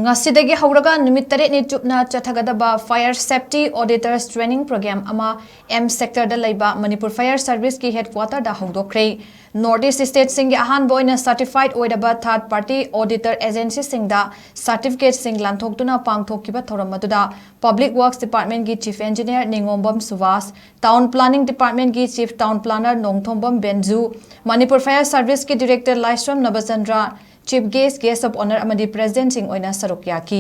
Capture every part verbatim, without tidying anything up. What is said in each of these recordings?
ꯉꯁꯤꯗꯒꯤ ꯍꯧꯔꯒ ꯅꯨꯃꯤꯠ ꯇꯔꯦꯠꯅꯤ ꯆꯨꯞꯅ ꯆꯠꯊꯒꯗꯕ Fire Safety Auditors Training Program ꯑꯃ ꯑꯦꯝ ꯁꯦꯛꯇꯔꯗ ꯂꯩꯕ ꯃꯅꯤꯄꯨꯔ ꯐꯥꯌꯔ ꯁꯔꯚꯤꯁꯀꯤ ꯍꯦꯗꯀ꯭ꯋꯥꯇꯔꯗ ꯍꯧꯗꯣꯛꯈ꯭ꯔꯦ꯫ ꯅꯣꯔꯠ ꯏꯁ ꯁ꯭ꯇꯦꯠꯁꯤꯡꯒꯤ ꯑꯍꯥꯟꯕ ꯑꯣꯏꯅ ꯁꯔꯇꯤꯐꯥꯏꯗ ꯑꯣꯏꯔꯕ ꯊꯥꯔꯗ ꯄꯥꯔꯇꯤ ꯑꯣꯗꯤꯇꯔ ꯑꯦꯖꯦꯟꯁꯤꯁꯤꯡꯗ ꯁꯔꯇꯤꯐꯤꯀꯦꯠꯁꯤꯡ ꯂꯥꯟꯊꯣꯛꯇꯨꯅ ꯄꯥꯡꯊꯣꯛꯈꯤꯕ ꯊꯧꯔꯝ ꯑꯗꯨꯗ ꯄꯕ꯭ꯂꯤꯛ ꯋꯥꯔꯛꯁ ꯗꯤꯄꯥꯔꯠꯃꯦꯟꯠꯀꯤ ꯆꯤꯐ ꯏꯟꯖꯤꯅꯤꯌꯔ ꯅꯤꯉꯣꯝꯕꯝ ꯁꯨꯕꯥꯁ, ꯇꯥꯎꯟ ꯄ꯭ꯂꯥꯅꯤꯡ ꯗꯤꯄꯥꯔꯠꯃꯦꯟꯠꯀꯤ chief town planner Nongthombam Benju, Manipur fire ꯁꯔꯚꯤꯁꯀꯤ director Laishram Nabachandra, chief guest, guest of honour ꯑꯃꯗꯤ ꯄ꯭ꯔꯦꯁꯤꯗꯦꯟꯠꯁꯤꯡ ꯑꯣꯏꯅ ꯁꯔꯨꯛ ꯌꯥꯈꯤ꯫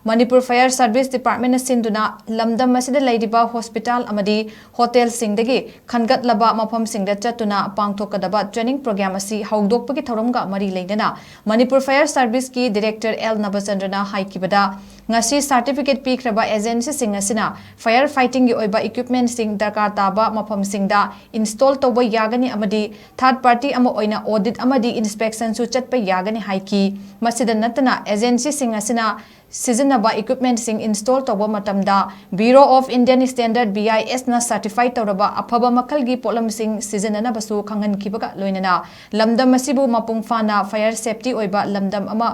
ꯃꯅꯤꯄꯨꯔ ꯐꯥꯌꯔ ꯁꯔꯚꯤꯁ ꯗꯤꯄꯥꯔꯠꯃꯦꯟꯠꯅ ꯁꯤꯟꯗꯨꯅ ꯂꯝꯗꯝ ꯑꯁꯤꯗ ꯂꯩꯔꯤꯕ ꯍꯣꯁꯄꯤꯇꯥꯜ ꯑꯃꯗꯤ ꯍꯣꯇꯦꯜꯁꯤꯡꯗꯒꯤ ꯈꯟꯒꯠꯂꯕ ꯃꯐꯝꯁꯤꯡꯗ ꯆꯠꯇꯨꯅ ꯄꯥꯡꯊꯣꯛꯀꯗꯕ ꯇ꯭ꯔꯦꯅꯤꯡ ꯄ꯭ꯔꯣꯒ꯭ꯔꯥꯝ ꯑꯁꯤ ꯍꯧꯗꯣꯛꯄꯒꯤ ꯊꯧꯔꯝꯒ ꯃꯔꯤ ꯂꯩꯅꯅ ꯃꯅꯤꯄꯨꯔ ꯐꯥꯌꯔ ꯁꯔꯚꯤꯁꯀꯤ ꯗꯤꯔꯦꯛꯇꯔ ꯑꯦꯜ ꯅꯕꯆꯟꯗ꯭ꯔꯅ ꯍꯥꯏꯈꯤꯕꯗ, ꯉꯁꯤ ꯁꯔꯇꯤꯐꯤꯀꯦꯠ ꯄꯤꯈ꯭ꯔꯕ ꯑꯦꯖꯦꯟꯁꯤꯁꯤꯡ ꯑꯁꯤꯅ ꯐꯥꯌꯔ ꯐꯥꯏꯇꯤꯡꯒꯤ ꯑꯣꯏꯕ ꯏꯀ꯭ꯋꯤꯞꯃꯦꯟꯠꯁꯤꯡ ꯗꯔꯀꯥꯔ ꯇꯥꯕ ꯃꯐꯝꯁꯤꯡꯗ ꯏꯟꯁ꯭ꯇꯣꯜ ꯇꯧꯕ ꯌꯥꯒꯅꯤ ꯑꯃꯗꯤ ꯊꯥꯔꯗ ꯄꯥꯔꯇꯤ ꯑꯃ ꯑꯣꯏꯅ ꯑꯣꯗꯤꯠ ꯑꯃꯗꯤ ꯏꯟꯁꯄꯦꯛꯁꯟꯁꯨ ꯆꯠꯄ ꯌꯥꯒꯅꯤ ꯍꯥꯏꯈꯤ꯫ ꯃꯁꯤꯗ ꯅꯠꯇꯅ, ꯑꯦꯖꯦꯟꯁꯤꯁꯤꯡ ꯑꯁꯤꯅ ꯁꯤꯖꯤꯟꯅꯕ ꯏꯀ꯭ꯋꯤꯞꯃꯦꯟꯠꯁꯤꯡ ꯏꯟꯁ꯭ꯇꯣꯜ ꯇꯧꯕ ꯃꯇꯝꯗ Bureau of Indian Standard, B I S, ꯅ ꯁꯔꯇꯤꯐꯥꯏ ꯇꯧꯔꯕ ꯑꯐꯕ ꯃꯈꯜꯒꯤ ꯄꯣꯠꯂꯝꯁꯤꯡ ꯁꯤꯖꯤꯟꯅꯅꯕꯁꯨ ꯈꯪꯍꯟꯈꯤꯕꯒ ꯂꯣꯏꯅꯅ ꯂꯝꯗꯝ ꯑꯁꯤꯕꯨ ꯃꯄꯨꯡ ꯐꯥꯅ ꯐꯥꯌꯔ ꯁꯦꯐꯇꯤ ꯑꯣꯏꯕ ꯂꯝꯗꯝ ꯑꯃ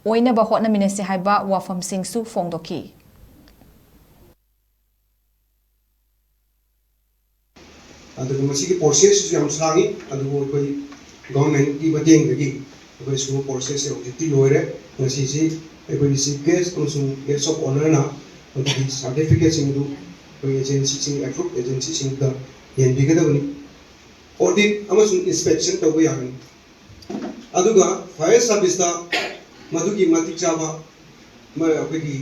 ꯑꯣꯏꯅꯕ ꯍꯣꯠꯅꯃꯤꯟꯅꯁꯤ ꯍꯥꯏꯕ ꯋꯥꯐꯝꯁꯤꯡꯁꯨ ꯐꯣꯡꯗꯣꯛꯈꯤ꯫ ꯑꯗꯨꯒ ꯃꯁꯤꯒꯤ ꯄ꯭ꯔꯣꯁꯦꯁꯁꯤꯁꯨ ꯌꯥꯝ ꯁꯥꯡꯉꯤ, ꯑꯗꯨꯕꯨ ꯑꯩꯈꯣꯏ ꯒꯚꯔꯟꯃꯦꯟꯠꯀꯤ ꯃꯇꯦꯡꯗꯒꯤ ꯑꯩꯈꯣꯏ ꯁꯤꯒꯨꯝꯕ ꯄ꯭ꯔꯣꯁꯦꯁꯁꯦ ꯍꯧꯖꯤꯛꯇꯤ ꯂꯣꯏꯔꯦ꯫ ꯉꯁꯤꯁꯤ ꯑꯩꯈꯣꯏꯒꯤ ꯆꯤꯐ ꯒꯦꯁ꯭ꯠ ꯑꯃꯁꯨꯡ ꯒꯦꯁ꯭ꯠ ꯑꯣꯐ ꯑꯣꯅꯔꯅ ꯃꯗꯨꯒꯤ ꯁꯔꯇꯤꯐꯤꯀꯦꯠꯁꯤꯡꯗꯨ ꯑꯩꯈꯣꯏ ꯑꯦꯖꯦꯟꯁꯤꯁꯤꯡ, ꯑꯦꯄ꯭ꯔꯨꯚ ꯑꯦꯖꯦꯟꯁꯤꯁꯤꯡꯗ ꯌꯦꯟꯕꯤꯒꯗꯕꯅꯤ꯫ ꯑꯣꯗꯤꯠ ꯑꯃꯁꯨꯡ ꯏꯟꯁꯄꯦꯛꯁꯟ ꯇꯧꯕ ꯌꯥꯒꯅꯤ꯫ ꯑꯗꯨꯒ ꯐꯥꯌꯔ ꯁꯥꯔꯚꯤꯁꯇ ꯃꯗꯨꯒꯤ ꯃꯇꯤꯛ ꯆꯥꯕ ꯃ-, ꯑꯩꯈꯣꯏꯒꯤ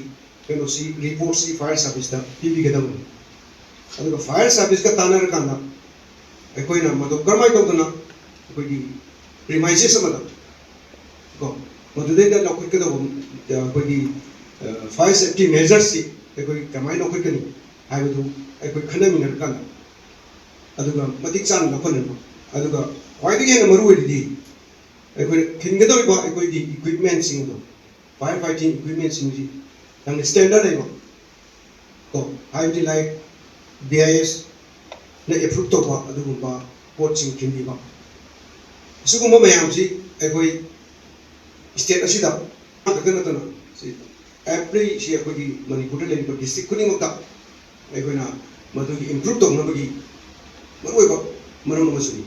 ꯀꯩꯅꯣꯁꯤ, ꯔꯤꯄꯣꯔꯠꯁꯤ ꯐꯥꯌꯔ ꯁꯥꯔꯚꯤꯁꯇ ꯄꯤꯕꯤꯒꯗꯕꯅꯤ꯫ ꯑꯗꯨꯒ ꯐꯥꯌꯔ ꯁꯥꯔꯚꯤꯁꯀ ꯇꯥꯟꯅꯔꯀꯥꯟꯗ ꯑꯩꯈꯣꯏꯅ ꯃꯗꯨ ꯀꯔꯝꯍꯥꯏꯅ ꯇꯧꯗꯅ ꯑꯩꯈꯣꯏꯒꯤ ꯄ꯭ꯔꯤꯃꯥꯏꯁꯦꯁ ꯑꯃꯗ ꯀꯣ, ꯃꯗꯨꯗꯩꯗ ꯂꯧꯈꯠꯀꯗꯧꯕ, ꯑ, ꯑꯩꯈꯣꯏꯒꯤ, ꯑ, ꯐꯥꯌꯔ ꯁꯦꯐꯇꯤ ꯃꯦꯖꯔꯁꯁꯤ ꯑꯩꯈꯣꯏ ꯀꯃꯥꯏꯅ ꯂꯧꯈꯠꯀꯅꯤ ꯍꯥꯏꯕꯗꯨ ꯑꯩꯈꯣꯏ ꯈꯟꯅꯃꯤꯟꯅꯔꯀꯥꯟꯗ, ꯑꯗꯨꯒ ꯃꯇꯤꯛ ꯆꯥꯅ ꯂꯧꯈꯠꯅꯕ, ꯑꯗꯨꯒ ꯈ꯭ꯋꯥꯏꯗꯒꯤ ꯍꯦꯟꯅ ꯃꯔꯨ ꯑꯣꯏꯔꯤꯗꯤ ꯑꯩꯈꯣꯏꯅ ꯊꯤꯟꯒꯗꯧꯔꯤꯕ ꯑꯩꯈꯣꯏꯒꯤ ꯏꯀ꯭ꯋꯤꯞꯃꯦꯟꯁꯤꯡꯗꯣ, ꯐꯥꯌꯔ ꯐꯥꯏꯇꯤꯡ ꯏꯀ꯭ꯋꯤꯞꯃꯦꯟꯁꯤꯡꯁꯤ ꯌꯥꯝꯅ ꯁ꯭ꯇꯦꯟꯗꯔꯗ ꯂꯩꯕ ꯀꯣ, ꯍꯥꯏꯕꯗꯤ, ꯂꯥꯏꯛ, ꯕꯤ ꯑꯥꯏ ꯑꯦꯁꯅ ꯑꯦꯄ꯭ꯔꯨꯚ ꯇꯧꯕ ꯑꯗꯨꯒꯨꯝꯕ ꯄꯣꯠꯁꯤꯡ ꯊꯤꯟꯕꯤꯕ, ꯑꯁꯤꯒꯨꯝꯕ ꯃꯌꯥꯝꯁꯤ ꯑꯩꯈꯣꯏ ꯁ꯭ꯇꯦꯠ ꯑꯁꯤꯗ ꯈꯛꯇ ꯅꯠꯇꯅ ꯑꯦꯕ꯭ꯔꯤ ꯁꯤ ꯑꯩꯈꯣꯏꯒꯤ ꯃꯅꯤꯄꯨꯔꯗ ꯂꯩꯔꯤꯕ ꯗꯤꯁꯇ꯭ꯔꯤꯛ ꯈꯨꯗꯤꯡꯃꯛꯇ ꯑꯩꯈꯣꯏꯅ ꯃꯗꯨꯒꯤ ꯏꯝꯄ꯭ꯔꯨꯞ ꯇꯧꯅꯕꯒꯤ ꯃꯔꯨꯑꯣꯏꯕ ꯃꯔꯝ ꯑꯃꯁꯨꯅꯤ꯫